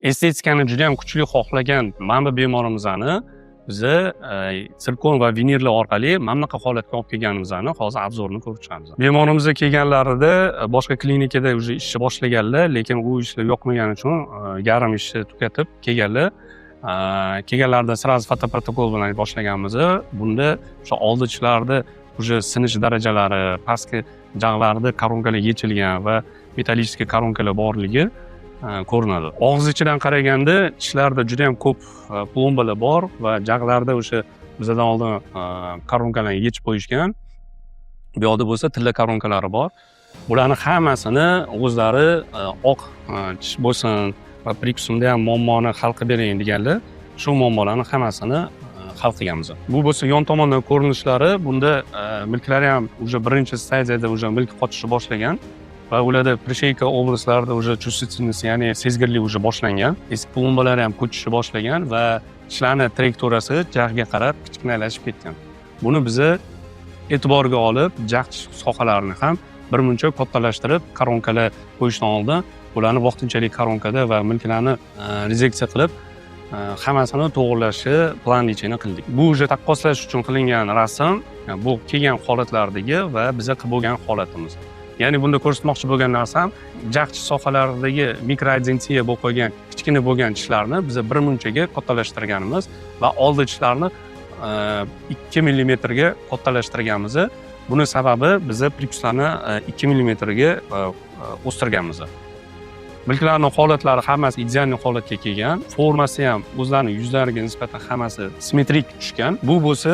Estetikani juda ham kuchli xohlagan mana bu bemorimizni biza sirkon va vinirlar orqali mana bunaqa holatga olib kelganimizni hozir обзор ini ko'rib chiqamiz. Bemorimiz kelganlarida boshqa klinikada уже ishni boshlaganlar, lekin u ishlar yoqmagani uchun yarim ishni tugatib kelganlar. Kelganlarida сразу fotoprotokol bilan boshlaganmiz. Bunda o'sha oldi tishlarni уже sinish darajalari, pastki jag'larida koronkalar yechilgan va металлический koronkalar borligi ko'rinadi. Og'iz ichidan qaraganda tishlarda juda ham ko'p plombalar bor va jag'larda o'sha bizadan oldin koronkalarni yechib qo'yishgan. Bu yoqda bo'lsa tilla koronkalari bor. Bularni hammasini o'zlari oq tish bo'lsin va прикус imda ham muammoni hal qilib bering deganlar, shu muammolarni hammasini hal qilganmiz. Bu bo'lsa yon tomondan ko'rinishlari. Bunda milklari ham уже birinchi stadiyada уже milk qotishni boshlagan va ularda пришейка область larida уже чувствительность, ya'ni sezgirlik уже boshlangan. Eski plombalari ham ko'chishni boshlagan va tishlarni trayektoriyasi jag'ga qarab kichkinalashib ketgan. Buni biza e'tiborga olib, jag' tish sohalarini ham birmuncha kattalashtirib, koronkalar qo'yishdan oldin ularni vaqtinchalik koronkada va milklarni rezeksiya qilib, hammasini to'g'irlashni план лечения qildik. Bu уже taqqoslash uchun qilingan rasm, bu kelgan holatlardagi va biza qilib bo'lgan holatimiz. Ya'ni bunda ko'rsatmoqchi bo'lgan narsam, jag' tish sohalaridagi mikroodontiya bo'lib qolgan, kichkina bo'lgan tishlarni biza birmunchaga kattalashtirganimiz va oldi tishlarni 2 millimetrga kattalashtirganmiz. Buni sababi, biza прикус larni 2 millimetrga o'stirganmiz. Milklarni holatlari hammasi идеальный holatga kelgan. Formasi ham o'zlarini yuzlariga nisbatan hammasi simmetrik tushgan. Bu bo'lsa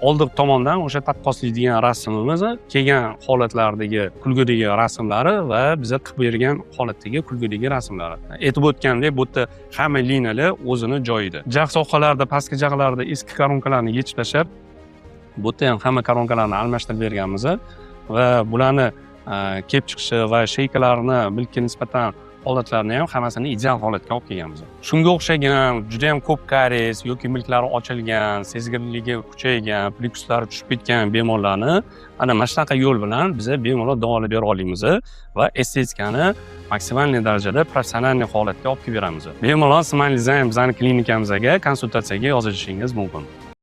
oldi tomondan o'sha taqqoslaydigan rasmimiz, kelgan holatlardagi kulgudagi rasmlari va biza qilib bergan holatdagi kulgudagi rasmlari. Aytib o'tgandek, bu yerda hamma liniyalar o'zini joyida. Jag' sohalarida, pastki jag'larda eski koronkalarni yechib tashlab, bu yerda ham hamma koronkalarni almashtirib berganmiz va bularni kelib chiqishi va шейка larni milkka nisbatan holatlarini ham hammasini ideal holatga olib kelganmiz. Shunga o'xshagan juda ham ko'p karies yoki milklari ochilgan, sezgirligi kuchaygan, прикус lari tushib ketgan bemorlarni ana shunaqa yo'l bilan biza bemalol davolab bera olamiz va estetikani максимальный darajada профессиональный holatga olib kelib beramiz. Bemalol Smile Design bizani klinikamizga konsultatsiyaga yozilishingiz mumkin.